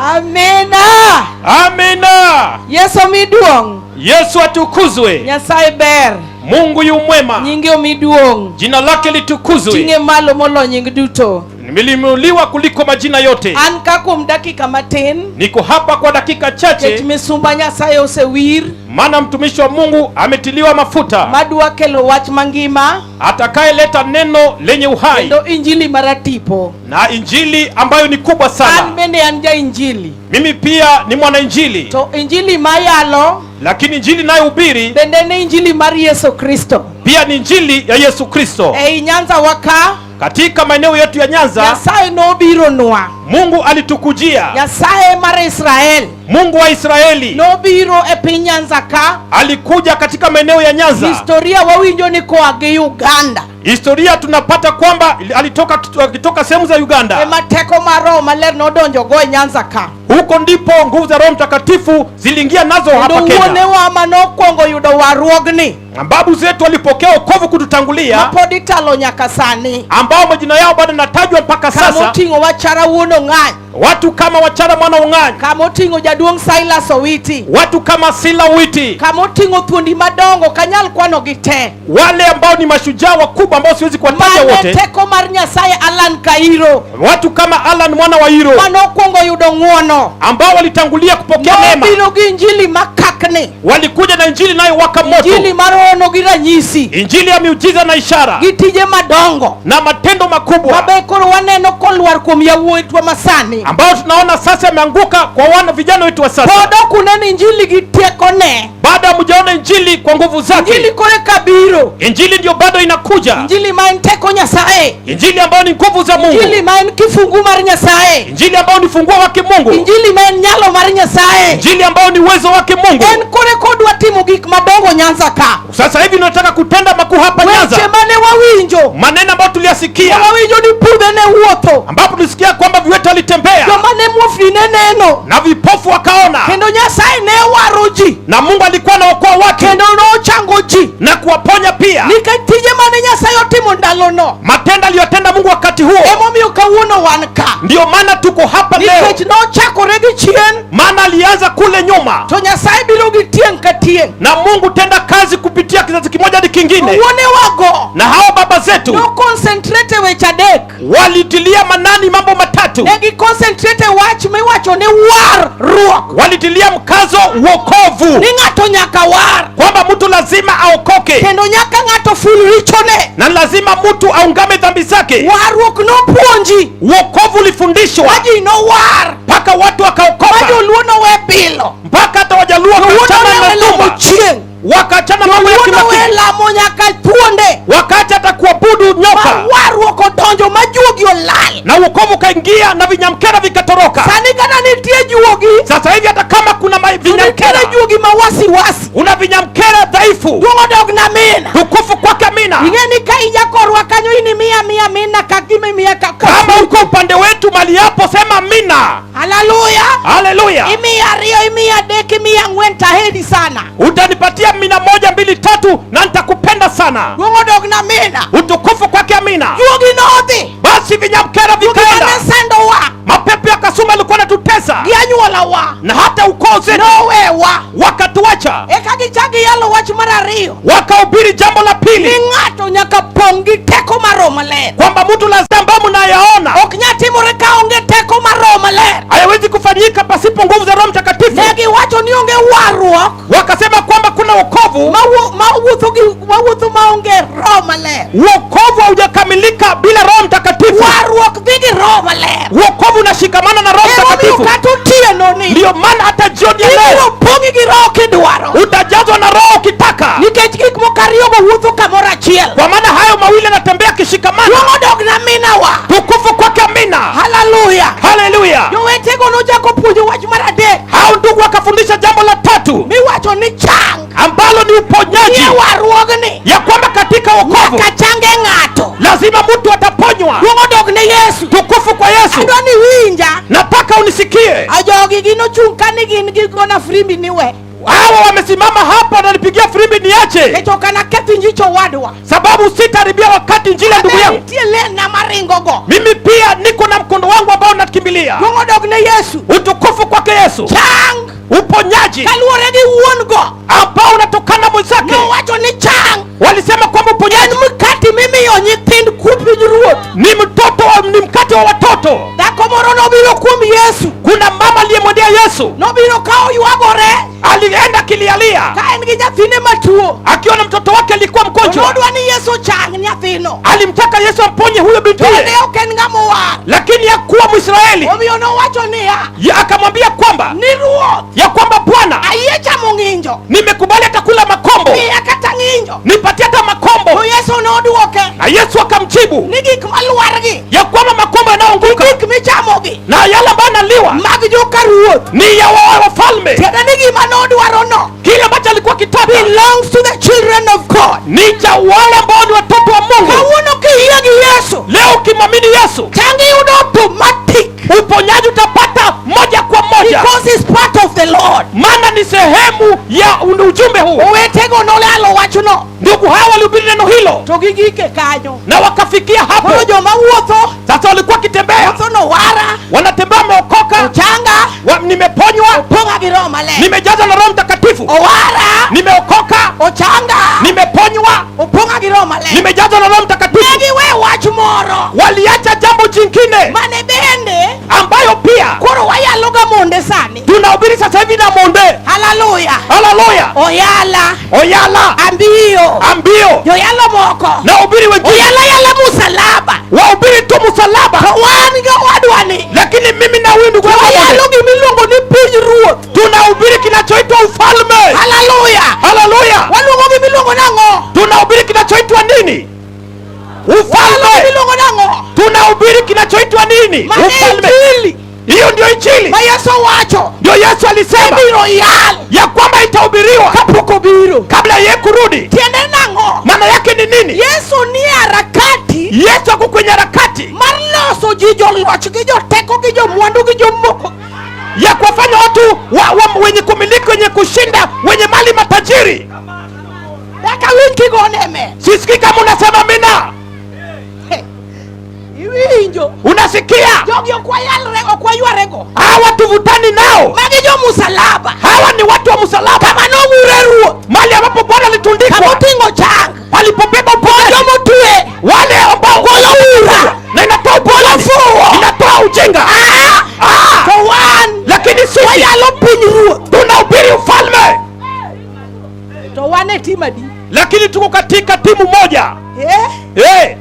Amina. Amina. Yesu omi duong'. Yesu atukuzwe. Nyasaye ber. Mungu yu mwema. Nyinge omi duong'. Jina lake litukuzwe. Ting'e malo molo nying duto. Limeinuliwa kuliko majina yote. An ka kuom dakika matin. Niko hapa kwa dakika Nikech chache, misumba Nyasaye osewir. Maana mtumishi wa Mungu ametiliwa mafuta Madwa kelo wach mangima. Atakayeleta neno lenye uhai Kendo injili maratipo. Na injili ambayo ni kubwa An sana. Bende an ja injili. Mimi pia ni mwanainjili, To injili mayalo lakini injili nayohubiri bende ne injili mar Yesu Kristo. Pia ni injili ya Yesu Kristo. Ei Nyanza wa ka Katika maeneo yetu ya Nyanza, Nyasaye nobironwa. Mungu alitukujia. Nyasaye mar Israel Mungu wa Israeli nobiro e piny Nyanza ka. Alikuja katika maeneo ya Nyanza. Historia wawinjo ni koa gi Uganda. Historia tunapata kwamba alitoka akitoka sehemu za Uganda. Ema teko mar Roho Maler nodonjo go e Nyanza ka. Huko ndipo nguvu za Roho Mtakatifu ziliingia nazo hapa Kendo Kenya. wuonewa manokwongo yudo warruogni Na babu zetu walipokea wokovu kututangulia, mapod italo nyaka sani. Ambao majina yao bado natajwa mpaka sasa. Kamoting'o Wachara wuon Ong'any. Watu kama Wachara mwana Ong'any. Kamoting'o jaduong' Silas Owiti. Watu kama Sila Owiti. Kamoting'o thuondi madongo kanyal kwano gi te. Wale ambao ni mashujaa wakubwa ambao siwezi kuwataja Mane wote. teko mar Nyasaye Alan Kairo. Watu kama Alan mwana wa Iro. Manokwongo yudo ng'uono. Ambao walitangulia kupokea neema. Nobiro gi injili makakni. Walikuja na injili nayo waka moto. Injili mar hono gi ranyisi. Injili ya miujiza na ishara. Gi tije madongo. Na matendo makubwa. Mabe koro waneno kolwar kuom yawuotwa masani. Ambao tunaona sasa yameanguka kwa wana vijana wetu wa sasa. Pod ok uneno injili gi tekone. Baada hamjaona injili kwa nguvu zake. Injili koro eka biro. Injili ndio bado inakuja. Injili ma en teko Nyasaye. Injili ambayo ni nguvu za Mungu. Injili ma en kifungu mar Nyasaye. Injili ambayo ni funguo wake Mungu. Injili ma en nyalo mar Nyasaye. Injili ambayo ni uwezo wake Mungu. En kore kodwa timo gik madongo Nyanza ka. Sasa hivi tunataka kutenda makuu hapa Nyanza. Weche mane wawinjo. Maneno ambayo tuliyasikia. Wawinjo ni pudhe ne wuotho. Ambapo tulisikia kwamba viwete walitembea. Joma ne muofni ne neno. Na vipofu wakaona. Kendo Nyasaye ne waro ji. Na Mungu alikuwa anaokoa watu. Kendo nochango ji. Na kuwaponya pia. Nikech tije mane Nyasaye otimo ndalono. Matendo aliyotenda Mungu wakati huo. Emomiyo kawuono wan ka. Ndio maana tuko hapa leo. Nikech nochakore gi chien. Maana alianza kule nyuma. To Nyasaye biro gi tieng' ka tieng'. Na Mungu tenda kazi kupitia kizazi kimoja hadi kingine. Wuonewago. Na hao baba zetu. No concentrate weche adek. Walitilia manani mambo matatu. Ne gi concentrate wach miwacho ni warruok. Walitilia mkazo wokovu. Ni ng'ato nyaka war. Kwamba mtu lazima aokoke. Kendo nyaka ng'ato ful richone. Na lazima mtu aungame dhambi zake. Warruok nopuonji. Wokovu ulifundishwa. Ma ji nowar. Mpaka watu wakaokoka. Ma joluo nowe bilo. Mpaka hata wajaluo Joluo wakachana nowe na lamo dhuma. chieng'. Wakachana mambo ya Joluo nowe kimataifa. lamo nyaka thuonde. Wakati hata kuabudu nyoka. Ma warruok odonjo ma juogi olal. Na wokovu kaingia na vinyamkera vikatoroka. Sani kata nitie juogi. Sasa hivi hata kama kuna vinyamkera. Nitiere juogi ma wasiwasi. Una vinyamkera dhaifu. Duong' odog na mina. Tukufu kwake amina. Ing'e ni ka ijakorwa kanyo in imiya miya mina ka gima imiya ka Kama uko upande wetu mali hapo sema amina. Haleluya. Haleluya. Imiya ariyo, imiya adek, imiya ang'wen taheri sana. Utanipatia mina 1 2 3 na nitakupenda sana. Duong' odog na mina. Utukufu kwake amina. Juogi nodhi. Basi vinyamkera Juogi vikaenda. mane sandowa. Mapepo ya kasuma yalikuwa yanatutesa. Gi anyuolawa. Na hata ukoo zetu. Nowewa. Wakatuacha. Eka gichako giyalo wach mar ariyo. Wakahubiri jambo la pili. Ni ng'ato nyaka pong' gi teko mar Roho Maler. Kwamba mtu lazima ambao mnayaona. Ok nyal timore ka onge teko mar Roho Maler. Haiwezi kufanyika pasipo nguvu za Roho Mtakatifu. Ne giwacho ni onge warruok. Wakasema kwamba kuna wokovu. Mawuotho maonge Roho Maler. Wokovu haujakamilika bila Roho Mtakatifu. Warruok dhi gi Roho Maler. Wokovu unashikamana na Roho Emomiyo Mtakatifu. kata otieno ni. Ndio maana hata jioni ya leo Ibiro pong'i gi Roho kidwaro. Utajazwa na Roho ukitaka. Nikech gik moko ariyogo wuotho kamoro achiel. Kwa maana hayo mawili yanatembea kishikamana. Duong' odog na minawa. Tukufu kwake amina. Haleluya. Haleluya. Jowetego nochako puonjo wach mar adek. Hao ndugu wakafundisha jambo la tatu. Miwacho ni chang. Ambalo ni uponyaji. Nie warruogni. Ya kwamba katika wokovu. Nyaka change ng'ato. Lazima mtu ataponywa. Duong' odog ne Yesu. Tukufu kwa Yesu. Adwa ni winja. Nataka unisikie. Ajogi ginochung' ka ni gin gigona firimbi ni we. Hawa wamesimama hapa wananipigia firimbi niache. Nikech ok anaketh injili owadwa. Sababu sitaharibia wakati injili ya ndugu yangu. Nitie lane na maringo go. Mimi pia niko na mkondo wangu ambao nakimbilia. Duong' odog ne Yesu. Utukufu kwake Yesu. Chang Uponyaji kaluwore gi wuon go ambao unatokana mwenzake. Nowacho ni chang Walisema kwamba en uponyaji mkati mimiyo nyithind piny ruoth. Ni mtoto wa, ni mkate wa watoto. Dhako moro nobiro kuom Yesu. Kuna mama aliyemwendea Yesu. Nobiro ka oywagore Alienda akilialia ka en gi nyathine matuo. Akiwa na mtoto wake alikuwa mgonjwa. Nodwa ni Yesu ochang nyathino. Alimtaka Yesu amponye huyo To bintiye, ne ok en ng'ama owar. Lakini hakuwa Mwisraeli. Omiyo nowacho niya Akamwambia kwamba ni ruoth, ya kwamba Bwana, ayie chamo ng'injo. Nimekubali hata kula makombo, Miya kata ng'injo. Nipatie hata makombo. To Yesu nodwoke Na Yesu akamjibu ni gik malwargi ya kwamba makombo yanayoanguka gik michamogi na yale ambayo yanaliwa mag joka ruoth. Ni ya wafalme. Tiende ni gima nodwarono Kile ambacho alikuwa akitaka belongs to the children of God. Ni cha wale ambao ni watoto wa Mungu. Kawuono kiyie gi Yesu, Leo ukimwamini Yesu, chang iyudo automatic uponyaji utapata moja kwa moja, because it's part of the Lord. Maana ni sehemu ya ujumbe huu. Owetego noyalo wachno Ndugu hawa walihubiri neno hilo to gigike kanyo. Na wakafikia hapo. Koro joma wuotho Sasa walikuwa wakitembea, wuotho nowara wanatembea wameokoka, ochanga nimeponywa, opong'a gi Roho Maler. Nimejazwa na Roho Mtakatifu, Owara nimeokoka, ochanga nimeponywa, opong'a gi Roho Maler. Nimejazwa na Roho Mtakatifu. Ne giwe wach moro Waliacha jambo jingine mane bende ambayo pia koro wayaloga monde sani. Tunahubiri sasa hivi na monde. Haleluya. Haleluya! Oyala Oyala ambiyo ambio joyalo moko na ubiri wengine oyala yala musalaba wahubiri tu msalaba, to wan gi owadwani lakini mimi na huyu ndugu yangu wayalo Monde, gimiluongo ni piny ruoth. Tunahubiri kinachoitwa ufalme. Haleluya. Haleluya! Waluongo gimiluongo nang'o? Tunahubiri kinachoitwa nini? Waluongo Ufalme. gimiluongo nang'o? Tunahubiri kinachoitwa nini? Mane Ufalme. Injili Hiyo ndio Injili, ma Yesu owacho ndio Yesu alisema ibiro yal ya kwamba itahubiriwa kapok obiro. Kabla yeye kurudi. Tiende nang'o? Maana yake ni nini? Yesu nie harakati Yesu ako kwenye harakati mar loso ji joloch gi joteko gi jomwandu gi jomoko ya kuwafanya watu wenye kumiliki, wenye kushinda, wenye mali, matajiri. Daka winj kigone amen. Sisikii kama unasema amina. He. Iwinjo? Unasikia? Jogi ok wayalre ok waywarego. Hawa tuvutani nao. Magi jo musalaba. Hawa ni watu wa msalaba. Kama nogure ruoth. Mahali ambapo Bwana alitundikwa, Kamoting'o chang palipobeba uponyaji, jomotwe wale ambao Golo ura. Na inatoa uponyaji, inatoa ujinga. Ah! Ah! To wan Lakini sisi wayalo piny ruoth. Tunahubiri ufalme. To wan e team adi? Lakini tuko katika timu moja. Eh? Eh,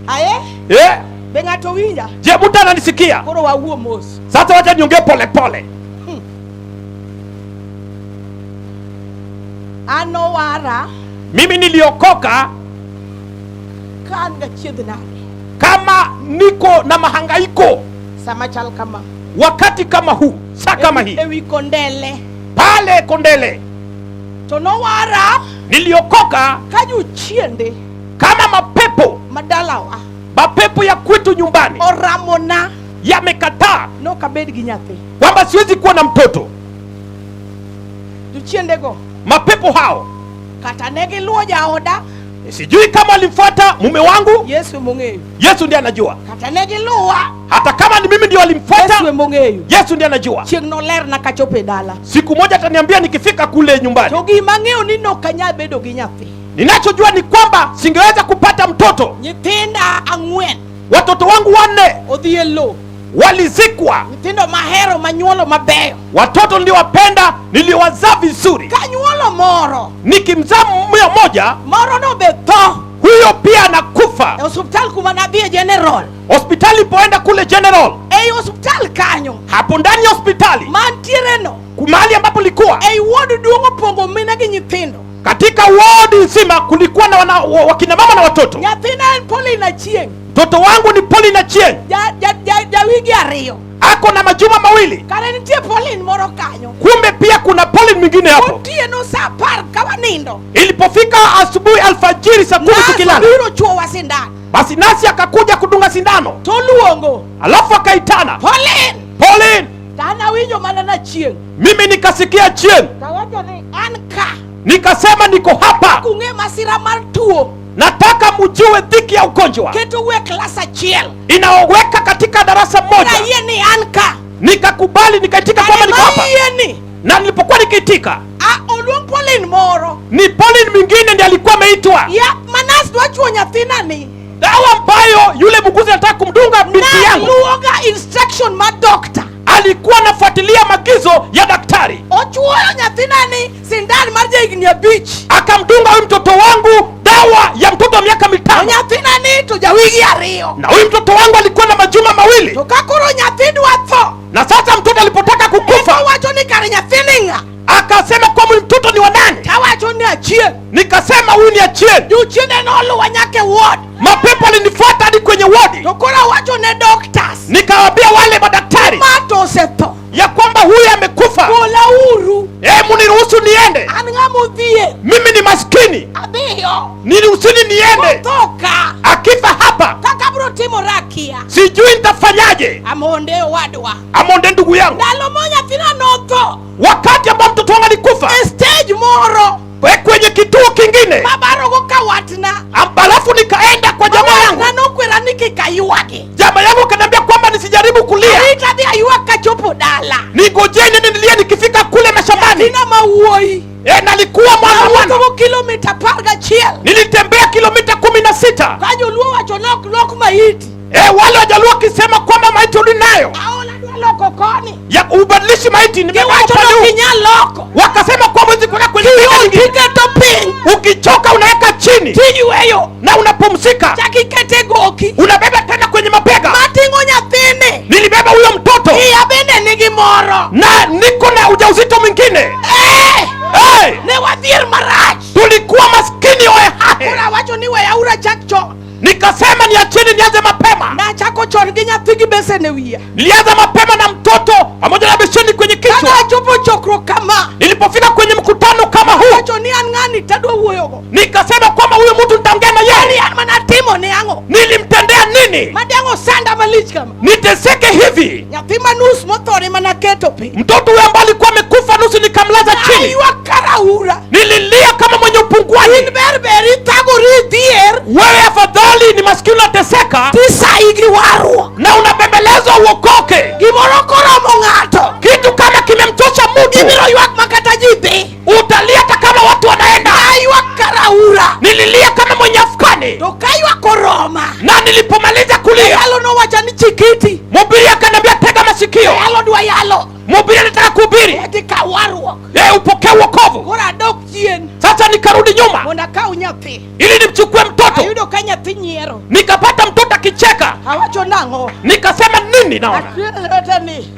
Aye? eh. Be ng'ato winja? Je, mtu ananisikia? Koro wawuo mos. Sasa wacha niongee polepole. An nowara Mimi niliokoka ka an gachiedh nade kama niko na mahangaiko sama chal kama wakati kama huu, saa kama hii, ewi Kondele. Pale Kondele. To nowara Niliokoka ka jochiende kama mapepo madalawa mapepo ya kwetu nyumbani oramona yamekataa nok abed gi nyathi. Kwamba siwezi kuwa na mtoto. Jochiendego Mapepo hao kata ne giluwo jaoda sijui kama walimfuata mume wangu. Yesu emong'eyo. Yesu ndiye anajua. Kata ne giluwa Hata kama ni mimi ndio Yesu walimfuata, emong'eyo. Yesu ndiye anajua. Chieng' nolerna kachopo e dala. Siku moja ataniambia nikifika kule nyumbani. To gima ang'eyo ni nok anyal bedo gi nyathi. Ninachojua ni kwamba singeweza kupata mtoto. Nyithinda ang'wen Watoto wangu wanne odhi e lo. Walizikwa. Nyithindo mahero manyuolo mabeyo. Watoto niliowapenda, niliowazaa vizuri. Kanyuolo moro Nikimzaa mmoja, moro no be tho huyo pia anakufa. E osuptal kuma nadhiye General. Hospitali ipoenda kule General, Ei osuptal kanyo hapo ndani ya hospitali mantiere no mahali ambapo likuwa ei ward duong' opong'o mine gi nyithindo. Katika wodi nzima kulikuwa na wakina mama na watoto. Nyathina en Pauline Achieng'. Mtoto wangu ni Pauline Achieng', Ja, ja, ja, ja wigi 2. Ako na majuma 2. Kare nitie Pauline moro kanyo. Kumbe pia kuna Pauline mwingine hapo. Otieno sa 10 ka wanindo. Ilipofika asubuhi alfajiri saa 10 Nurse tukilala, obiro chuowa sindan. Basi nasi akakuja kudunga sindano, Toluongo. Alafu akaitana Pauline. Pauline. To an awinjo mana Nachieng'. Mimi nikasikia Chieng', Tawacho ni an ka. Nikasema niko hapa. Kung'e masira mar tuo. Nataka mjue dhiki ya ugonjwa Keto we klas achiel. inaoweka katika darasa moja. Ayie ni an ka. Nikakubali, nikaitika kwamba Kare niko hapa. ma yie Na nilipokuwa nikiitika, a oluong Pauline moro. Ni Pauline mwingine ndiye alikuwa ameitwa. Yath ma nas dwa chuo nyathina ni. Dawa ambayo yule muuguzi anataka kumdunga binti yangu, Naluwoga instruction mar doctor. Alikuwa anafuatilia maagizo ya daktari. Ochuoyo nyathina ni sindan mar jahigni 5. Akamdunga huyu mtoto wangu dawa ya mtoto wa miaka To 5. nyathina ni to jawigi 2. Na huyu mtoto wangu alikuwa na majuma 2. To ka koro nyathi dwa tho, Na sasa mtoto alipotaka kukufa, owacho ni kare nyathini ng'a? Akasema kwamba huyu mtoto ni wa nani? Tawacho ni Achien. Nikasema huyu ni Achien. Jochiende noluwa nyaka e ward. Mapepo alinifuata hadi kwenye wodi. To koro awacho ne doctors, Nikawaambia wale madaktari ma to osetho. Ya kwamba huyu amekufa. Gola uru. Muniruhusu niende. An ng'ama odhier. Mimi ni maskini. Adhiyo. Niruhusuni niende. Othoka. Akifa hapa, Kaka bro timora akia. sijui nitafanyaje. Amonde owadwa. Amonde ndugu yangu. Ndalo mo nyathina notho. Wakati ambao mtoto wangu alikufa, E stage moro. Kwenye kituo kingine. Mabarogo ka watna. Alafu nikaenda kwa jamaa yangu. Watna nokwera ni kik aywagi. Jamaa yangu akaniambia kwamba nisijaribu kulia. Arita dhi aywak kachopo dala. Ningojee nini nilie nikifika kule mashambani. Nyathina ma wuoyi. Nalikuwa mwana mwana. Awuotho kilomita 11. Nilitembea kilomita 16. Ka joluo wacho nok lok maiti. Wale wajaluo wakisema kwamba maiti uli nayo. Aola dwa loko koni. Ya ubadilishi maiti, nimeweka Giwacho upande ni huu. ok inyal loko. Wakasema kwamba huwezi kuweka kwenye Kiol bega lingine. tiketo piny. Ukichoka unaweka chini. Tiyweyo. Na unapumzika. Chak ikete goki. Unabeba tena kwenye mabega. Mating'o nyathini. Nilibeba huyo mtoto. Iya bende nigi moro. Na niko na ujauzito mwingine. Hey! Ne wadhier marach. Tulikuwa maskini oe hahe. Koro awacho ni we aura chak chon. Nikasema niacheni nianze mapema. Nachako chon gi nyathi gi besen e wiya. Nilianza mapema na mtoto pamoja na beseni kwenye kichwa. Kane achopo chokruok kama. Nilipofika kwenye mkutano kama huu, Awacho ni an ng'ani tadwa wuoyogo. nikasema kwamba huyu mtu nitaongea na yeye. Ni an mana timo ne ang'o? Nilimtendea nini? Madiang' osanda malich kama. Niteseke hivi? Nyathi ma nus mothore mana keto piny. Mtoto huyo ambaye alikuwa amekufa nusu nikamlaza chini. Aywak karaura. Nililia kama mwenye upunguani. In ber ber ithagori idhier. Wewe afadhali ni maskini unateseka. Tisayi gi warruok. Na unabembelezwa uokoke. Gimoro koromo ng'ato. Kitu kama kimemtosha mtu. Ibiro ywak makata ji dhi. Utalia hata kama watu wanaenda. Aywak karaura. Nililia kama mwenye afkani. To ka ywak oroma. Na nilipomaliza kulia, Yalo nowacho ni chikiti. Mhubiri akaniambia tega masikio. Yalo dwa yalo. Mhubiri anataka kuhubiri. Eti ka warruok. Upokee wokovu. Koro adok chien. Sasa nikarudi nyuma. Mondo akaw nyathi. Ili nimchukue mtoto. Ayudo ka nyathi nyiero. Nikapata mtoto akicheka. Awacho nang'o? Nikasema nini naona? Lwete ni.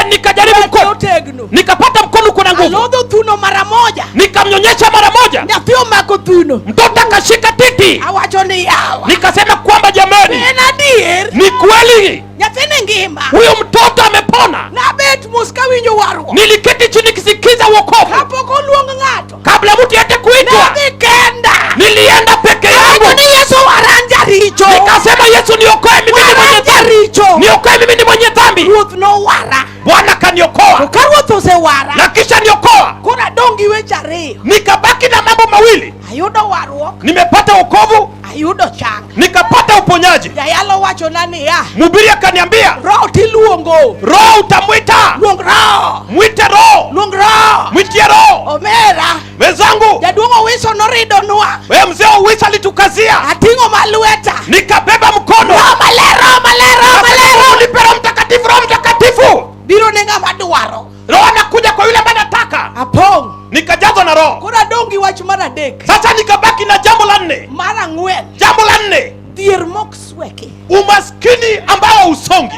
Nikajaribu Lwete mkono. otegno. Nikapata mkono uko na nguvu. Alodho thuno mara moja. Nikamnyonyesha mara moja. Nyathi omako thuno. Mtoto akashika titi. Awacho ni yawa. Nikasema kwamba jamani, En adier. ni kweli. Nyathi ni ngima. Huyo mtoto amepona. Nabet mos kawinjo warruok. Niliketi chini nikisikiza wokovu. Kapok oluong ng'ato. Kabla mtu yeyote kuitwa. Nadhi kenda. Nilienda peke yangu. Awacho ni Yesu waran jaricho. Nikasema Yesu niokoe mimi ni mwenye Waran dhambi. jaricho. Niokoe mimi ni mwenye dhambi. Ruoth nowara. Bwana kaniokoa. To ka Ruoth osewara. Na kisha niokoa. Koro adong' gi weche ariyo. Nikabaki na mambo mawili. Ayudo warruok. Nimepata wokovu. Ayudo chang. Nikapata uponyaji. Jayalo wachona niya. Mhubiri akaniambia, Roho tiluongo. Roho utamwita. Luong Roho. Mwite Roho. Luong Roho. Mwitie Roho. Omera. Wenzangu. Jaduong' Owiso noridonwa. Wewe mzee Owiso alitukazia. Ating'o malweta. Nikabeba mkono. Roho maler, Roho maler, Roho maler. Roho nipe Roho Mtakatifu, Roho Mtakatifu. Biro ne ng'ama dwaro. Roho anakuja kwa yule ambaye anataka. Apong'. Nikajazwa na Roho. Koro adong' gi wach mar adek. Sasa nikabaki na jambo la nne. Mar ang'wen. Jambo la nne. Dhier mok sweki. Umaskini ambao usongi.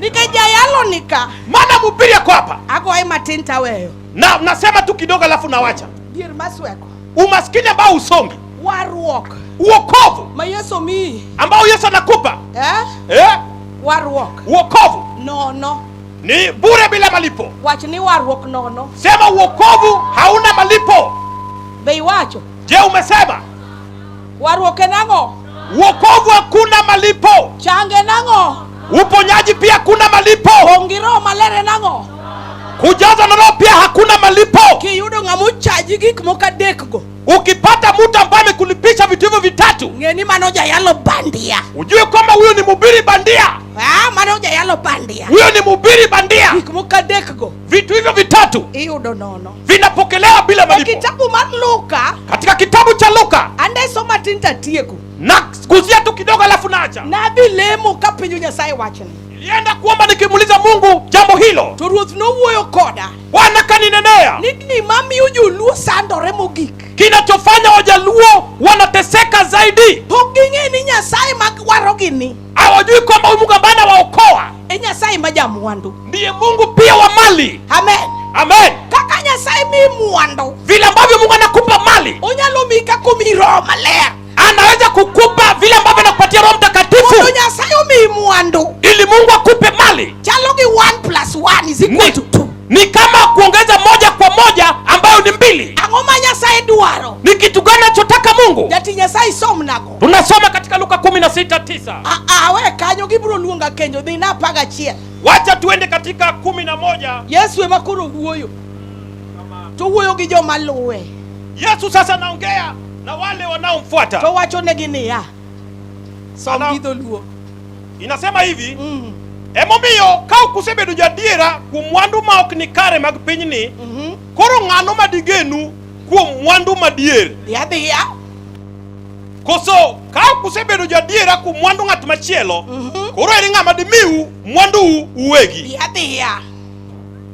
Nikech jayalo nika. Maana mhubiri ako hapa. Agoye matin taweyo. Na nasema tu kidogo alafu nawacha. Dhier masweko. Umaskini ambao usongi. Warruok. Uokovu. Ma Yesu miyi. Ambao Yesu anakupa. Warruok. Uokovu. Nono. Ni bure bila malipo. Wach ni warruok nono. Sema uokovu hauna malipo. Be iwacho? Je, umesema? Warruok en ang'o? Uokovu hakuna malipo. Change en ang'o? Uponyaji pia hakuna malipo. Pong' gi Roho Maler en ang'o? Kujazwa na Roho pia hakuna malipo. Kiyudo ng'ama ochaji gik moko adek go. Ukipata mtu ambaye amekulipisha vitu hivyo vitatu, ng'e ni mano jayalo bandia. Ujue kwamba huyo ni mhubiri bandia. Ah, mano jayalo bandia. Huyo ni mhubiri bandia. Gik moko adekgo Vitu hivyo vitatu iyudo nono. Vinapokelewa bila E malipo. kitabu mar Luka, Katika kitabu cha Luka, andeso matin tatieko. Na guzia tu kidogo alafu naacha. Nadhi lemo kapenjo Nyasaye wachni. Nilienda kuomba nikimuuliza Mungu jambo hilo. To ruoth nowuoyo koda Bwana kaninenea ni gima miyo joluo sandore mogik kinachofanya Wajaluo wanateseka zaidi, pok ging'e ni Nyasaye ma warogi ni hawajui kwamba huyu Mungu ambaye anawaokoa e Nyasaye ma jamwandu. Ndiye Mungu pia wa mali. Amen. Amen. Kaka Nyasaye miyi mwandu, Vile ambavyo Mungu anakupa mali, onyalo miyi kaka omiyi Roho Maler. Anaweza kukupa vile ambavyo anakupatia Roho Mtakatifu. Mondo Nyasaye omiyi mwandu, Ili Mungu akupe mali chalo gi 1 + 1 is equal to 2. Ni kama kuongeza moja kwa moja ambayo ni mbili. Ang'o ma Nyasaye dwaro? Ni kitu gani anachotaka Mungu? Jati Nyasaye somnago. Tunasoma katika Luka 16:9. Ah, we kanyo gibiro luonga kenjo dhi na 11. Wacha tuende katika 11. Yesu ema koro wuoyo. To wuoyo gi joma luwe. Yesu sasa anaongea na wale wanaomfuata. To wachonegi niya. Som gi dholuo. Inasema hivi, emomiyo ka ok usebedo jadiera kuom mwandu ma ok ni kare mag pinyni, koro ng'ano ma digenu kuom mwandu madier? Dhi adhiya. Koso ka ok usebedo jadiera kuom mwandu ng'at machielo, koro ere ng'ama dimiu mwandu uwegi? Dhi adhiya.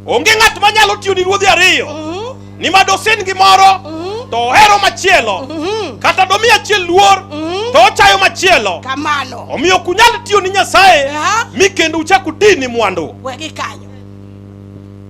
Onge ng'at manyalo tiyo ni ruodhi ariyo, nimar dosin gi moro to ohero machielo, kata domi achiel luor to ochayo machielo. Kamano. Omiyo ok unyal tiyo ni Nyasaye mi kendo uchak uti ni mwandu. Wegi kanyo.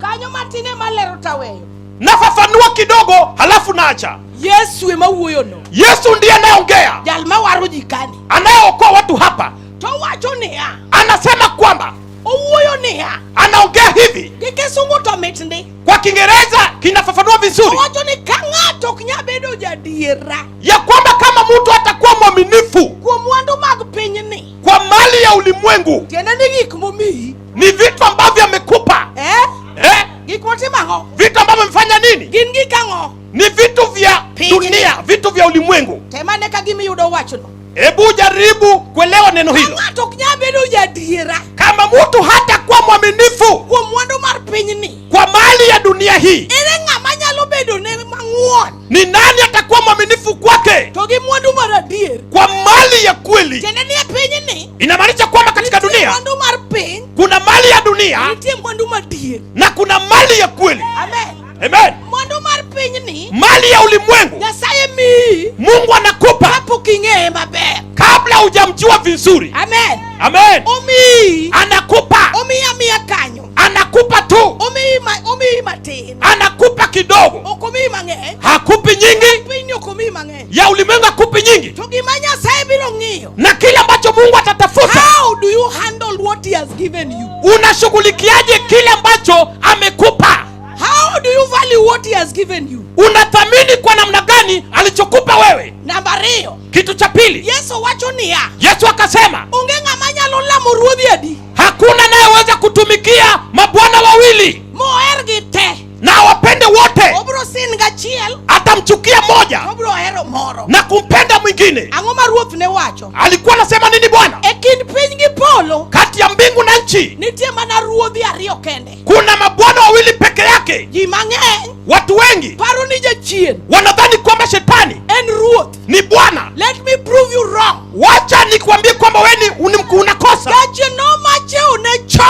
Kanyo matin ema lero taweyo. Nafafanua kidogo halafu naacha. Yesu ema wuoyo no. Yesu ndiye anayeongea, Jal ma waro ji kani. Anayeokoa watu hapa. To wacho niya. Anasema kwamba Owuoyo niya. anaongea hivi. Gi kisungu to mit ndi. Kwa Kiingereza kinafafanua vizuri Owacho ni ka ng'ato ok nyal bedo jadiera ya kwamba kama mtu atakuwa mwaminifu kuom mwandu mag pinyni, kwa mali ya ulimwengu, tiende ni gik momiyi, ni vitu ambavyo amekupa, eh? Eh? Gik motimo ang'o? Vitu ambavyo amefanya nini? Gin gik ang'o? Ni vitu vya Piny. Dunia, vitu vya ulimwengu. Tem ane ka gima iyudo wachono. Hebu jaribu kuelewa neno Ka hilo. ng'ato ok nyal bedo jadiera Kama mtu hatakuwa mwaminifu kuom mwandu mar pinyni, kwa mali ya dunia hii, ere ng'ama nyalo bedo ne mang'won ni nani atakuwa mwaminifu kwake to gi mwandu mar adier? Kwa mali ya kweli? Tiende ni e pinyni Inamaanisha kwamba katika nitie dunia mwandu mar piny, kuna mali ya dunia nitie mwandu madier. Na kuna mali ya kweli. Amen. Amen. Mwandu mar pinyni Mali ya ulimwengu Nyasaye miyi Mungu anakupa kapok ing'eye maber. Kabla hujamjua vizuri. Amen. Amen. Omiyi. Anakupa. Omiyi amiya kanyo. Anakupa tu. Omiyi ma, omiyi matin. Anakupa kidogo. Ok omiyi mang'eny. Hakupi nyingi. Pinyni ok omiyi mang'eny. Ya ulimwengu hakupi nyingi. To gima Nyasaye biro ng'iyo. Na kile ambacho Mungu atatafuta, How do you handle what he has given you? Unashughulikiaje kile ambacho amekupa? How do you value what he has given you? Unathamini kwa namna gani alichokupa wewe? Namba ariyo. Kitu cha pili, Yesu wacho niya. Yesu akasema, Onge ng'ama nyalo lamo ruodhi adi. Hakuna anayeweza kutumikia mabwana wawili Moher gi te. Na awapende wote. Obiro sin gachiel. Atamchukia moja Obiro hero moro. Na kumpenda mwingine. Ang'o ma ruoth ne wacho? Alikuwa anasema nini Bwana? E kind piny gi polo. Kati ya mbingu na nchi Nitie mana ruodhi ariyo kende. Kuna mabwana wawili peke yake. Ji mang'eny Watu wengi paro ni jachien wanadhani kwamba shetani en ruoth. Ni bwana. Let me prove you wrong. Wacha nikwambie kwamba wewe ni unakosa. Jachien noma cheo ne chon.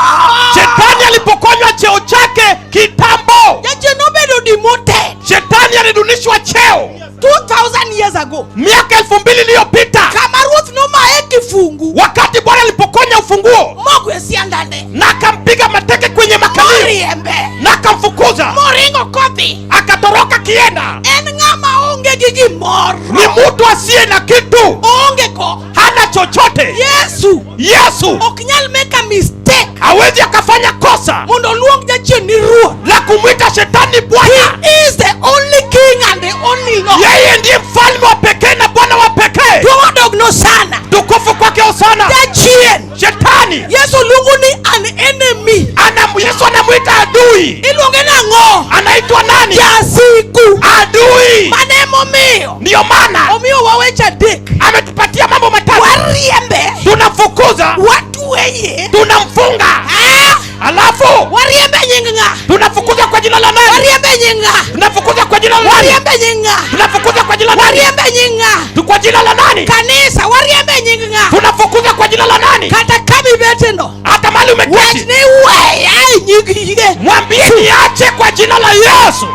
Shetani alipokonywa cheo chake kitambo. Jachien nobedo demoted. Shetani alidunishwa cheo 2000 years ago. Miaka 2000 iliyopita. Kama ruoth nomaye kifungu. Wakati Bwana alipokonya ufunguo Mogwe siandane. Na akampiga mateke kwenye makalio Moriembe. Na akamfukuza. Moringo kodhi. Akatoroka kienda. En ng'ama onge gi gimoro. Ni mtu asiye na kitu. Oonge go. Hana chochote. Yesu. Yesu Ok nyal make a mistake. Hawezi akafanya kosa Mondo oluong jachien ni ruoth. La kumwita shetani bwana. He is the only king and the only Lord. Yeye ndiye mfalme wa pekee na Bwana wa pekee. Duong' odogno sana. Tukufu kwake hosana. Jachien. Shetani. Yesu luongo ni an enemy. Ana Yesu anamwita adui. Iluonge nang'o? Anaitwa nani? Jasigu. Adui. Mano emomiyo Ndiyo maana omiyowa weche adek. Ametupatia mambo matatu. Wariembe, Tunamfukuza, watweye, tunamfunga, ah, alafu wariembe nying ng'a? Tunafukuza kwa jina la nani? Wariembe nying ng'a? Tunafukuza kwa jina la nani? Wariembe nying ng'a? Tunafukuza kwa jina la nani? Wariembe nying ng'a? Kwa jina la nani? Kanisa, wariembe nying ng'a? Tunafukuza kwa jina la nani? Kata kamibeteno, Hata mahali wach umeketi, ni weya e nying Yesu. Mwambie niache kwa jina la Yesu.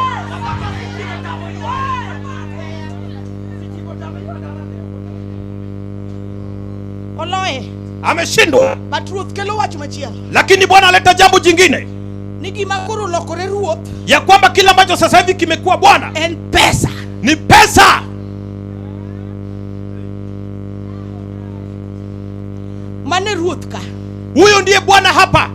Oloye. Ameshindwa. But ruoth kelo wach machielo. Lakini Bwana aleta jambo jingine, Ni gima koro olokore ruoth ya kwamba kila ambacho sasa hivi kimekuwa Bwana en pesa. Ni pesa. Mane ruoth ka. Huyu ndiye Bwana hapa.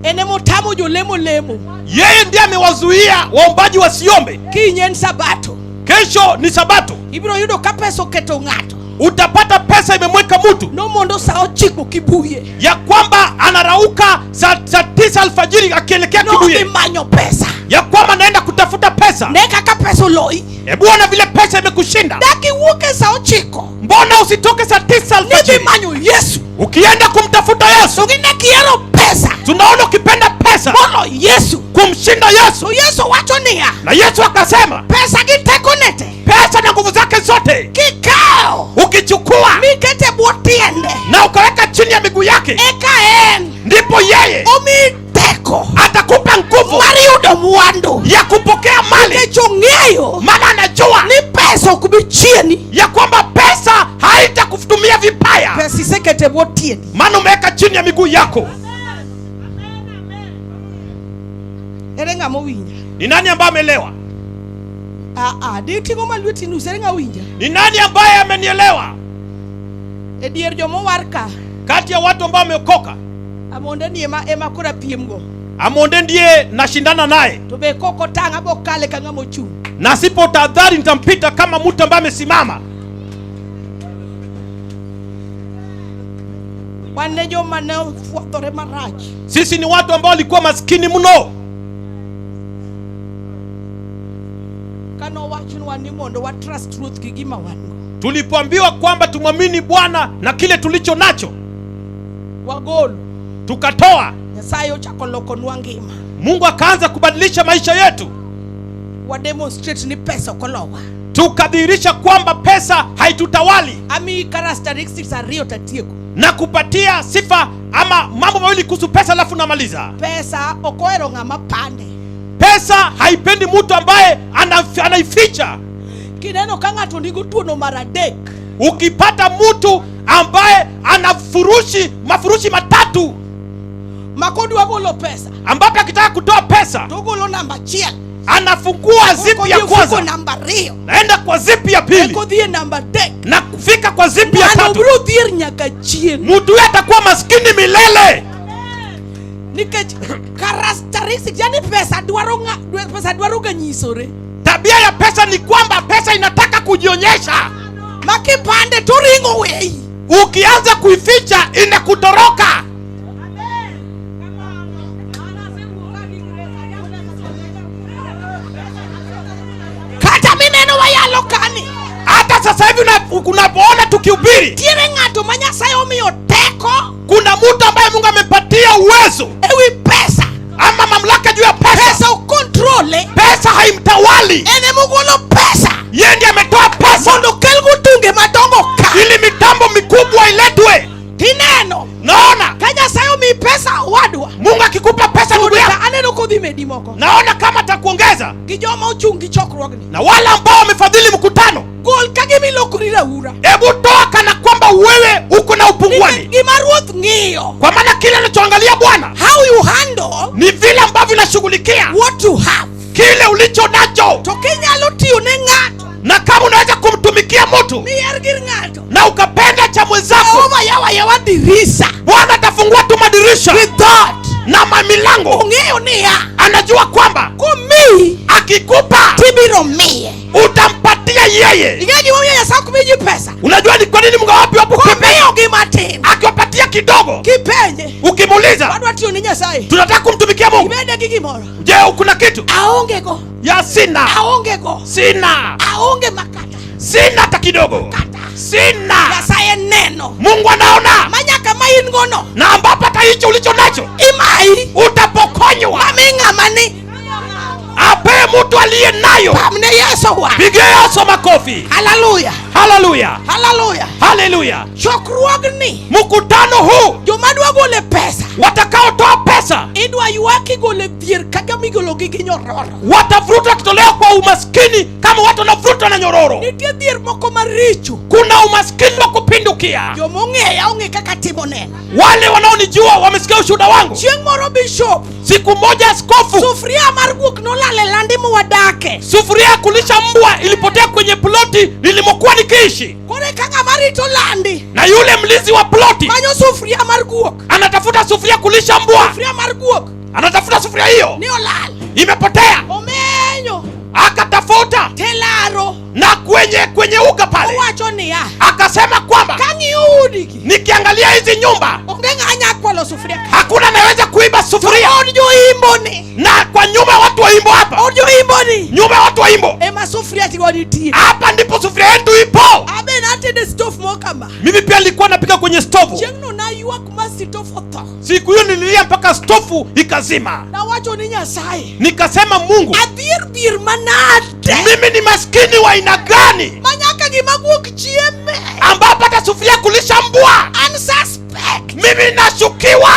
En emotamo jolemo lemo. Yeye ndiye amewazuia waombaji wasiombe. Kiny en Sabato. Kesho ni Sabato. Ibiro yudo ka pesa oketo ng'ato. Utapata pesa imemweka mtu. Nomondo sa 9 Kibuye. Ya kwamba anarauka saa 9 alfajiri akielekea Nodhi Kibuye. manyo pesa. Ya kwamba anaenda kutafuta pesa. Ne kaka pesa oloyi. Hebu ona vile pesa imekushinda. Dak iwuok e sa 9. Mbona usitoke saa 9 Nidhi alfajiri? manyo Yesu. Ukienda kumtafuta Yesu. To gine kihero pesa. Tunaona ukipenda pesa. Molo Yesu. Kumshinda Yesu. To Yesu wacho niya. Na Yesu akasema, Pesa gi tekone te. Pesa na nguvu zake zote. Kikao. Ukichukua. Mikete bwo tiende. Na ukaweka chini ya miguu yake. Eka en. Ndipo yeye Omiyi teko. Atakupa nguvu. Mar yudo mwandu. Ya kupokea mali. Nikech ong'eyo. Maana anajua. Ni pesa ok bi chieni. Ya kwamba pesa haitakutumia vibaya. Pesa isekete bwo tiendi. Maana umeweka chini ya miguu yako. Ere ng'ama owinja? Ni nani ambaye ameelewa? Ah, ah, diting'o ma lweti nus, ere ng'a owinja? Ni nani ambaye amenielewa? E dier joma owar ka. Kati ya watu ambao wameokoka. Amonde ni ema koro apiem go. Amonde ndiye nashindana naye. To be koko tang' abo kale ka ng'ama ochung'. Na sipo tahadhari nitampita kama mtu ambaye amesimama. Wan ne joma ne ofuothore marach. Sisi ni watu ambao walikuwa maskini mno. Kane owachnwa ni mondo wa trust Ruoth gi gima wan go. Tulipoambiwa kwamba tumwamini Bwana na kile tulicho nacho, Wagolo. Tukatoa. Nyasaye ochako lokonwa ngima. Mungu akaanza kubadilisha maisha yetu. Wa demonstrate ni pesa ok olowa. Tukadhihirisha kwamba pesa haitutawali. Amiyi characteristics ariyo tatieko. Na kupatia sifa ama mambo mawili kuhusu pesa alafu namaliza. Pesa ok ohero ng'ama pande. Pesa haipendi mtu ambaye anaificha. Kineno ka ng'ato nigi tuono mar adek. Ukipata mtu ambaye ana mafurushi matatu, Ma kodwa golo pesa, ambapo akitaka kutoa pesa, to ogolo namba achiel. Anafungua zipu ya Kodhi ofuko kwanza. namba ariyo. Naenda kwa zipu ya pili. Eka odhi e namba adek. Na kufika kwa zipu ya Ng'ano tatu. biro dhier nyaka chieng'. Mtu huyo atakuwa maskini milele. Nikech characteristics, yani pesa dwaro ng'a, pesa dwaro ga nyisore. Tabia ya pesa ni kwamba pesa inataka kujionyesha. Ma kipande to ringo weyi. Ukianza kuificha inakutoroka. Kata mineno wayalo kani. Hata sasa hivi unapoona tukihubiri, Nitiere ng'ato ma Nyasaye omiyo teko. Kuna mtu ambaye Mungu amempatia uwezo ewi pesa. ama mamlaka juu ya pesa. Pesa okontrole. Pesa haimtawali. En ema ogolo pesa. Yeye ndiye ametoa pesa mondo okelgo tunge madongo ka, ili mitambo mikubwa iletwe. Tineno. Naona. Ka Nyasaye omiyi pesa owadwa. Mungu akikupa pesa ndugu Yudo yako, ka aneno kodhi medi moko. Naona kama atakuongeza. Gi joma ochung' gi chokruogni. Na wale ambao wamefadhili mkutano. Gol ka gima ilokori raura. Hebu toa kana kwamba wewe uko na upunguani. Nikech gima Ruoth ng'iyo. Kwa maana kile anachoangalia Bwana, How you handle ni vile ambavyo unashughulikia what you have. kile ulicho nacho. To kinyalo tiyo ne ng'ato, na kama unaweza kumtumikia mtu, miher gir ng'ato, na ukapenda cha mwenzako, Jehova yawa yawa dirisa. Bwana atafungua tu madirisha With that, na mamilango. Ong'eyo niya, anajua kwamba komiyi, akikupa, tibiro miye, utampatia yeye. Ing'e gimomiyo Nyasaye ok mi ji pesa? Unajua ni kwa nini Mungu hawapi wapo Komiyogi matin, akiwapatia kidogo, kipe Kipenje. Ukimuuliza, Wadwa tiyo ne Nyasaye. Tunataka kumtumikia Mungu. Imede gi gimoro. Je, kuna kitu? Aonge go. Ya sina. Aonge go. Sina. Aonge makata. Sina hata kidogo. Kata. Sina. Nyasaye neno. Mungu anaona. Manyaka ma in go no. Na ambapo hata hicho ulicho nacho Imayi. utapokonywa. Mami ng'ama ni. Apee mtu aliye nayo. Pamne Yesu wa. Pigie Yesu makofi. Haleluya. Haleluya. Haleluya. Haleluya. Chokruogni. Mkutano huu Joma dwa golo pesa. watakaotoa pesa Idwa ywak igolo e dhier kaka migolo gi gi nyororo. watavurutwa wakitolewa kwa umaskini kama watu wanavurutwa na nyororo. Nitie dhier moko maricho. Kuna umaskini wa kupindukia. Jomong'eya ong'e kaka timo neno. Wale wanaonijua wamesikia ushuhuda wangu. Chieng' moro bishop, Siku moja askofu, sufuria mar guok nolal e landi mwadake. Sufuria ya kulisha mbwa ilipotea kwenye ploti nilimokuwa nikiishi, Koro eka ng'ama rito landi na yule mlinzi wa ploti manyo sufuria mar guok. Anatafuta sufuria kulisha mbwa, Sufuria mar guok anatafuta sufuria hiyo ni olal. Imepotea. Omenyo Akatafuta telaro na kwenye uga pale, owacho niya, akasema kwamba kang'iyo udigi nikiangalia hizi nyumba onge ng'a nya kwalo sufuria ka. Hakuna anayeweza kuiba sufuria. To od joimbo ni Na kwa nyuma watu wa imbo hapa, od joimbo ni nyuma ya watu wa imbo ema sufuria tigo nitie. Hapa ndipo sufuria yetu ipo. Abe natede stove moro kama. Mimi pia nilikuwa napika kwenye stovu. Chieng'no naywak ma stove otho. Siku hiyo nililia mpaka stovu ikazima. Nawacho ni Nyasaye, Nikasema Mungu, adhier dhier manade. Mimi ni maskini wa aina gani? Manyaka gima guok chieme. Ambapo hata sufuria kulisha mbwa. An suspect. Mimi nashukiwa.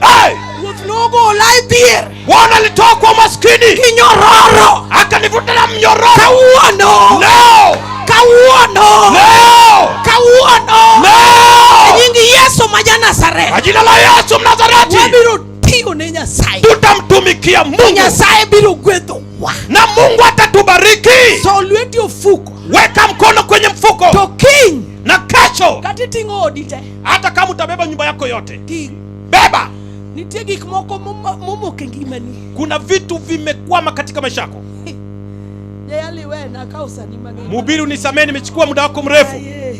Hey! Ruoth nogola e dhier. Bwana alitoa kwa maskini. Kinyororo. Akanivuta na mnyororo. Kawuono. Leo. Kawuono. Leo. Kawuono. Leo. E nying Yesu ma ja Nazareth. Kwa jina la Yesu Mnazareti. Wabiro tiyo ne Nyasaye. Tutamtumikia Mungu. Nyasaye biro gwedhowa. Na Mungu atatubariki. So lweti ofuko. Weka mkono kwenye mfuko. To kiny. Na kesho. Kata iting'o odi te. Hata kama utabeba nyumba yako yote. Ting'. Beba. Nitie gik moko momoko e ngimani. Kuna vitu vimekwama katika maisha yako. Jayali we na kawo sani mang'eny. Mhubiri unisamehe, nimechukua muda wako mrefu. Yaye.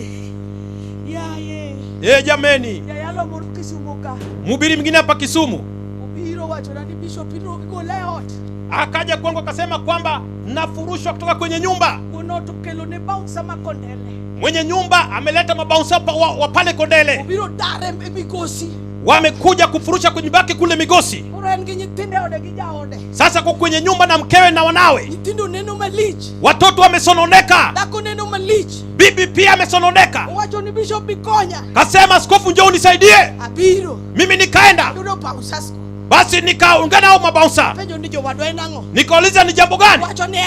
Yaye. Jameni. Jayalo moro Kisumu ka. Mhubiri mwingine hapa Kisumu. Obiro wacho na ni bishop igole e ot. Akaja kwangu akasema kwamba nafurushwa kutoka kwenye nyumba. Wuon ot okelo ne bouncer ma Kondele. Mwenye nyumba ameleta mabouncer wa pale Kondele. Obiro dare e Migosi. Wamekuja kufurusha kwenye nyumba yake kule Migosi. Koro en gi nyithinde ode gi jaode. Sasa kwa kwenye nyumba na mkewe na wanawe. Nyithindo neno malich. Watoto wamesononeka. Dhako neno malich. Bibi pia amesononeka. Owacho ni bishop bikonya. Kasema askofu njoo unisaidie. Abiro. Mimi nikaenda. Yudo bouncers. Basi nikaungana nao mabouncer. Penjo ni jowadwa en ang'o? Nikauliza ni jambo gani? Wacho ni,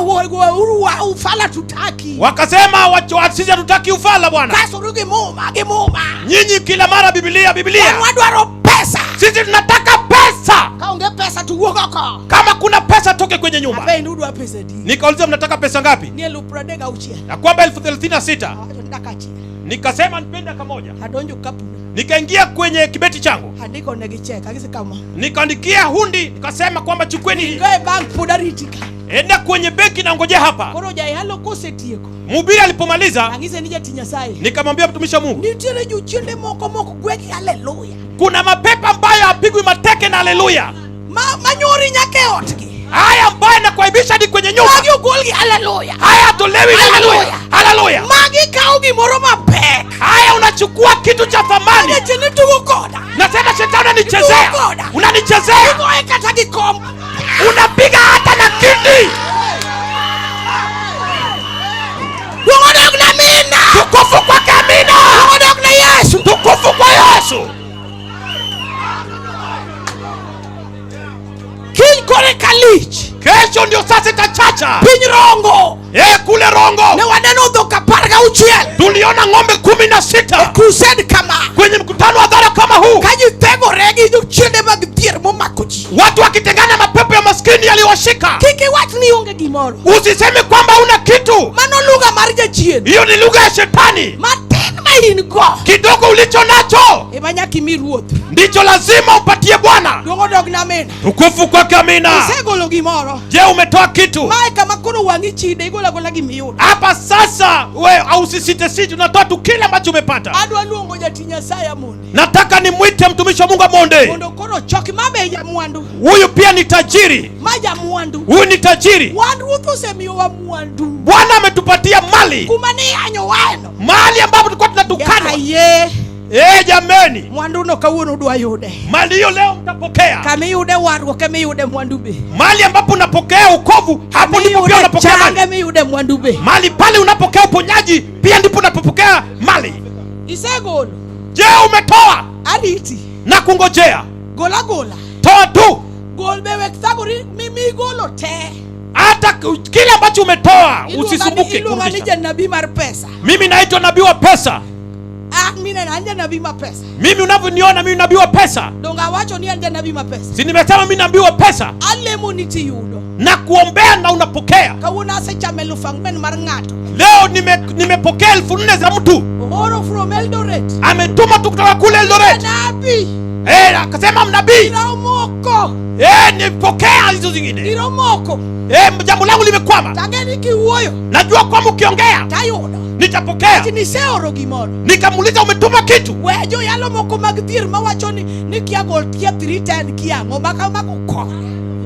wo, uru, wa, ufala tutaki. Wakasema, sisi hatutaki ufala bwana. Kaso gi muma, gi muma. Nyinyi kila mara Biblia, Biblia. Wan wadwaro pesa. Sisi tunataka pesa. Ka onge pesa tuwuok oko. Kama kuna pesa toke kwenye nyumba. Abe udwa pesa di. Nikauliza mnataka pesa ngapi? Ni elfu pradek auchiel. Ya kwamba elfu thelathini na sita. Awacho ni dakika achiel. Nikasema nipende dakika moja. Adonjo kapuna. Nikaingia kwenye kibeti changu. Andiko negi check, akise kama. Nikaandikia hundi, nikasema kwamba chukueni hii. Go e bank pod ariti ka. Enda kwenye benki na ngojea hapa. Koro jayalo kosetieko. Mhubiri alipomaliza, Ang'ise ni jatich Nyasaye. nikamwambia mtumishi wa Mungu, Nitiere jochiende moko mok gwe gi haleluya. Kuna mapepo ambayo yapigwi mateke na haleluya. Manyori nyaka e otgi. Haya ambayo yanakuaibisha hadi kwenye nyumba. Magi ogol gi haleluya. Haya tolewi na haleluya. Haleluya. Magi kawo gimoro mapek. Haya unachukua kitu cha thamani. Jachien tugo koda. Nasema shetani unanichezea. Tugo koda. Unanichezea. Igoye kata gi kom. Unapiga hata na kiti. Duong' odog na mina. Tukufu kwake amina. Duong' odog na Yesu. Tukufu kwa Yesu. Kiny kore kalich. Kesho ndio sasa itachacha. Piny Rongo. Kule Rongo. Ne waneno dhok apar gauchiel. Tuliona ng'ombe 16. E crusade kama. Kwenye mkutano wa hadhara kama huu. Ka ji thegore gi jochiende mag dhier momako ji. Watu wakitengana mapepo ya maskini yaliwashika. Kik iwach ni onge gimoro. Usiseme kwamba huna kitu. Mano lugha mar jachien. jachien. Hiyo ni lugha ya shetani. Matin ma in go Kidogo ulicho nacho ema nyaka imi ruoth. Ndicho lazima upatie Bwana. Duong' odog na amina. Tukufu kwake, amina. Isegolo gimoro. Je, umetoa kitu? Mae kama koro wang'i chide igolo agola gimiyudo. Hapa sasa we au usisite site, unatoa tu kile ambacho umepata. Adwa luongo jatich Nyasaye Amonde. Nataka nimwite mtumishi wa Mungu Amonde. Mondo koro choki ma be jamwandu. Huyu pia ni tajiri. Ma jamwandu. Huyu ni tajiri. Wan ruoth osemiyowa mwandu. Bwana ametupatia mali. Kuma ne iyanyo wano. Mahali ambapo tulikuwa tunatukanwa. Yaye. Jameni. Mwandu no kawuono udwa yude. Mali hiyo leo mtapokea. Kama iyude warruok ema iyude mwandu be. Mahali ambapo unapokea ukovu, hapo ndipo pia unapokea Chang mali. ema iyude mwandu be. Mahali pale unapokea uponyaji, pia ndipo unapopokea mali. Isegolo. Je, umetoa? Ariti. Na kungojea. Gola gola. Toa tu. Gol be wek thagori migolo te. Hata kile ambacho umetoa usisumbuke Iluonga ni kurudisha. janabii mar pesa. Mimi naitwa nabii wa pesa. Mimi na janabii ma pesa. Mimi unavyoniona mimi nabii wa pesa. Donga awacho ni an janabii ma pesa. Si nimesema mimi nabii wa pesa? Alemo ni tiyudo. Na kuombea na unapokea. Kawuono asechamo elfu ang'wen mar ng'ato. Leo nimepokea 4,000 za mtu. Oro from Eldoret. Ametuma tu kutoka kule Eldoret. Nabii. Akasema mnabii. Iromoko. Nipokea hizo zingine. Iromoko. Jambo langu limekwama. Tangeni kiwuoyo. Najua kwamba ukiongea Tayudo. nitapokea. Ati niseoro gimoro. Nikamuuliza umetuma kitu? Wejo yalo moko mag dhier mawacho ni kia gol kia 310 kia ang'o maka mako ko.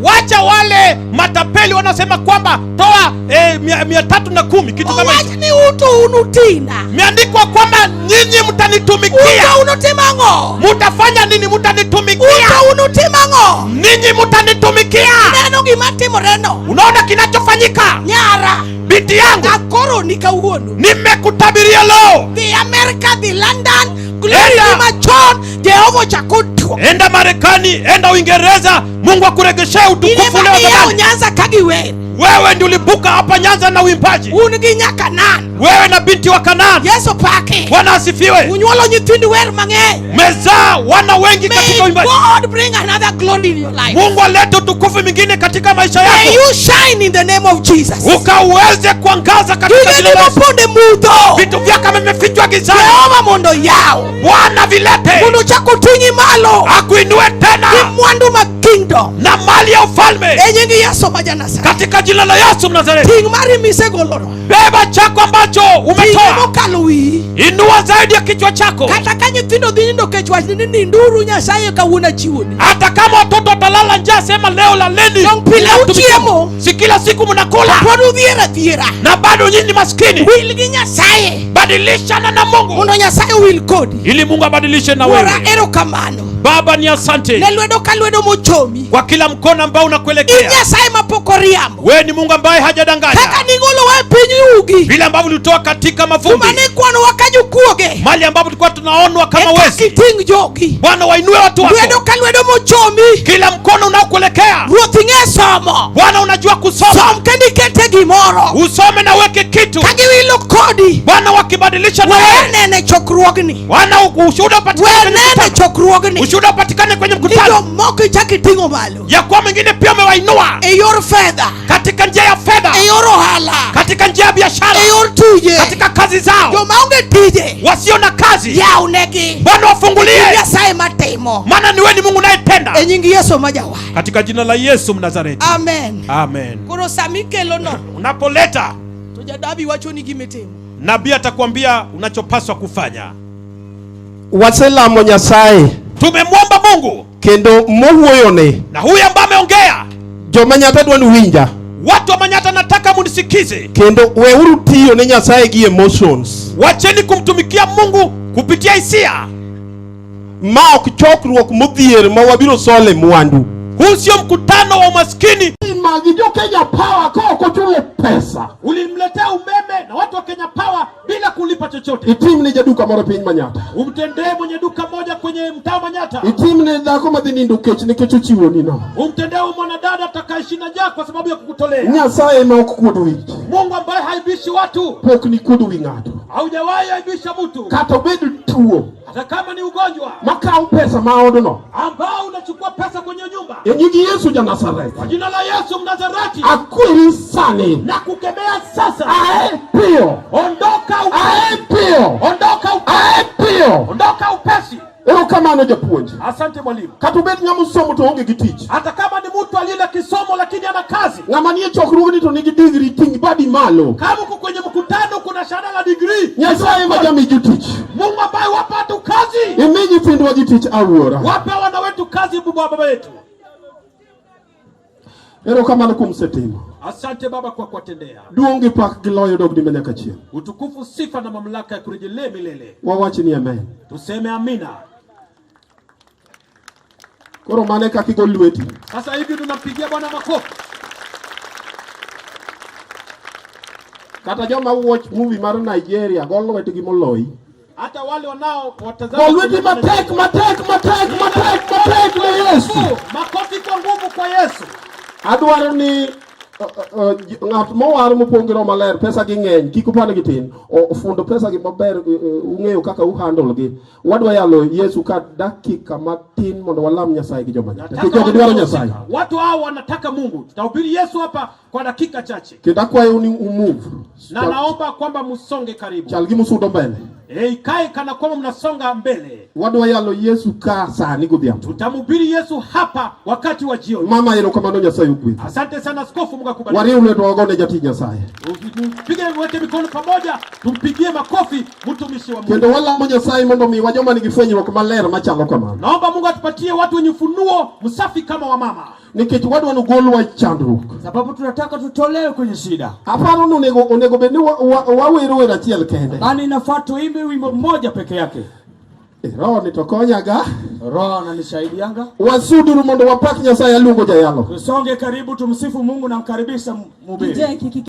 Wacha wale matapeli wanasema kwamba toa 310 kitu kama hicho. Owach ni uto unutina. Imeandikwa kwamba nyinyi mtanitumikia. Uto unutima ang'o? Mutafanya nini? Mtanitumikia. Uto unutima ang'o? Ninyi mtanitumikia. Neno gima timore no. Unaona kinachofanyika? Nyara. Binti yangu. Akoro ni kawuono. Nimekutabiria leo. Dhi Amerika, dhi London, glory Enda. ni machon, Jehova ochakotuo. Enda Marekani, enda Uingereza, Mungu akuregeshe utukufu ule wa Ile zamani. Nyanza kagiwer. Wewe ndio ulibuka hapa Nyanza na uimbaji. Un gi nyaka Kanaan. Wewe na binti wa Kanaan. Yesu pake. Bwana asifiwe. Unyuolo nyithind wer mang'eny. Mezaa wana wengi May katika uimbaji. God bring another glory in your life. Mungu alete utukufu mwingine katika maisha May yako. you shine in the name of Jesus. Ukaweze kuangaza katika Gige jina la Yesu. moponde mudho. Vitu vyako vimefichwa gizani. Jehova mondo yao. Bwana vilete. Mondo chako tingi malo. Akuinue tena. Gi mwandu mag kingdom. Na mali ya ufalme. E nying Yesu ma ja-Nazareth. Katika jina la Yesu Mnazareti. Ting' mari misegolono. Beba chako ambacho umetoa. Ting' mokalo wiyi. Inua zaidi ya kichwa chako. Kata ka nyithindo dhi nindo kech wach ni ninduru Nyasaye kawuono achiwoni. Hata kama watoto watalala njaa, sema leo laleni. Dong pile Kila mtu uchiemo. Si kila siku mnakula. Pod udhier athiera. Na bado nyinyi ni maskini. Wil gi Nyasaye. Badilishana na Mungu. Mondo Nyasaye wil kodi. Ili Mungu abadilishe na Wuora, wewe. erokamano. Baba ni asante. Ne lwedo ka lwedo mochomi. Kwa kila mkono ambao unakuelekea. In Nyasaye mapok oriambo. Wewe ni Mungu ambaye hajadanganya. Kaka nigolowa e piny yugi. Vile ambavyo ulitoa katika mavumbi. Kuma ne kwanowa ka jokuoge. Mahali ambapo tulikuwa tunaonwa kama E kaka wezi. iting' jogi. Bwana wainue watu wako. Lwedo ka lwedo mochomi. Kila mkono unaokuelekea. Ruoth ing'e somo. Bwana unajua kusoma. Som kendo ikete gimoro. Usome na uweke kitu. Ka giwilo kodi. Bwana wakibadilisha na We wewe. nene chokruogni. Bwana ushuhuda upatikane We kwenye nene mkutano. chokruogni. Ushuhuda upatikane kwenye mkutano. Jomoko ichako iting'o malo. Ya kuwa mwingine pia umewainua. E yor fedha. Katika njia ya fedha. E yor ohala. Katika njia ya biashara. E yor tije. Katika kazi zao. Joma onge tije. Wasio na kazi. Yawnegi. Bwana wafungulie. Nyasaye matimo. Maana ni wewe ni Mungu unayetenda. E nying Yesu ma Jawar. Katika jina la Yesu Mnazareti. Amen. Amen. Koro sama ikelo no. Unapoleta. To jadabi wacho ni gima itimo. Nabii atakwambia unachopaswa kufanya. Waselamo Nyasaye. Tumemwomba Mungu. Kendo mowuoyone. Na huyu ambaye ameongea. Joma Manyatta dwa ni winja. Watu wa Manyatta nataka munisikize. Kendo weuru tiyo ne Nyasaye gi emotions. Wacheni kumtumikia Mungu kupitia hisia. Ma ok chokruok modhier ma wabiro sole mwandu. Huu sio mkutano wa umaskini. Magi jo Kenya Power ka ok ochulo pesa. Ulimletea umeme na watu wa Kenya Power bila kulipa chochote. Itim ne jaduka moro piny Manyatta. Umtendee mwenye duka moja kwenye mtaa Manyatta. Itim ne dhako madhi nindo kech nikech ochiwoni no. Umtendee mwanadada atakayeshinda njaa kwa sababu ya kukutolea. Nyasaye ema ok kuod wich. Mungu ambaye haibishi watu. Pok ni kuod wi ng'ato. Haujawahi aibisha mtu. Kata obed tuo. Hata kama ni ugonjwa. Makawo pesa ma odno. Ambao unachukua pesa kwenye nyumba. E nying Yesu ja Nazareth. Kwa jina la Yesu Mnazareti. Akweri sani. Na kukemea sasa. Ae piyo. Ondoka upesi. Ae piyo. Ondoka upesi. Ae piyo. Ondoka upesi. Erokamano japuonj. Asante mwalimu. Kata obed ng'ama osomo to oonge gi tich. Hata kama ni mtu aliye na kisomo lakini ana kazi. Ng'ama nie chokruogni to nigi degree ting' badi malo. Kama uko kwenye mkutano kuna shahada la degree. Nyasaye ma jami jotich. Mungu ambaye wapa watu kazi. Imi nyithindwa gi tich awuora. Wape wana wetu kazi baba yetu. Erokamano kuom setimo. Asante Baba kwa kuwatendea. Duong' gi pak gi loyo dogni ma nyaka chieng'. Utukufu, sifa na mamlaka ya kurejelea milele. Wawach ni amen. Tuseme amina. Koro mano e kaka igo lweti. Sasa hivi tunampigia Bwana makofi. Kata joma watch movie mar Nigeria go lwetgi moloyi. Hata wale wanao watazama. Go lweti matek matek matek matek matek ne Yesu. Makofi kwa nguvu kwa Yesu. Adwaro ni ng'at mowar mopong' gi Roho Maler pesa gi ng'eny kik upand gi tin ofundo pesa gi maber ung'eyo kaka uhandle gi wadwa yalo Yesu ka dakika matin mondo walam Nyasaye gi joma Nataka nikech jogi watu dwaro wahusika. Nyasaye Watu hao wanataka Mungu. Tutahubiri Yesu hapa kwa dakika chache. kendo akwayo ni umove Na naomba kwamba msonge karibu. chal gi musudo mbele E, ikae kana kwamba mnasonga mbele. wadwa yalo Yesu ka sani godhiambo Tutamhubiri Yesu hapa wakati wa jioni. mama erokamano Nyasaye ogwedhi Asante sana askofu, Mungu akubariki. wariw lwetwa wagone jatich Nyasaye Tupige weke mikono pamoja, tumpigie makofi mtumishi wa Mungu. kendo walamo Nyasaye mondo omiwa joma nigi fwenyruok maler machalo kamano Naomba Mungu atupatie watu wenye ufunuo msafi kama wa mama, nikech wadwa nogolwa e chandruok sababu tunataka tutolewe kwenye shida. aparo ni onego bed ni wawero wer achiel kende Dhani inafaa tuimbe wimbo mmoja peke yake. Eh, roho ni to konyaga Roho ananisaidianga. wasuduru mondo wapak Nyasaye aluongo jayalo Tusonge karibu, tumsifu Mungu na mkaribisha mhubiri. DJ kiki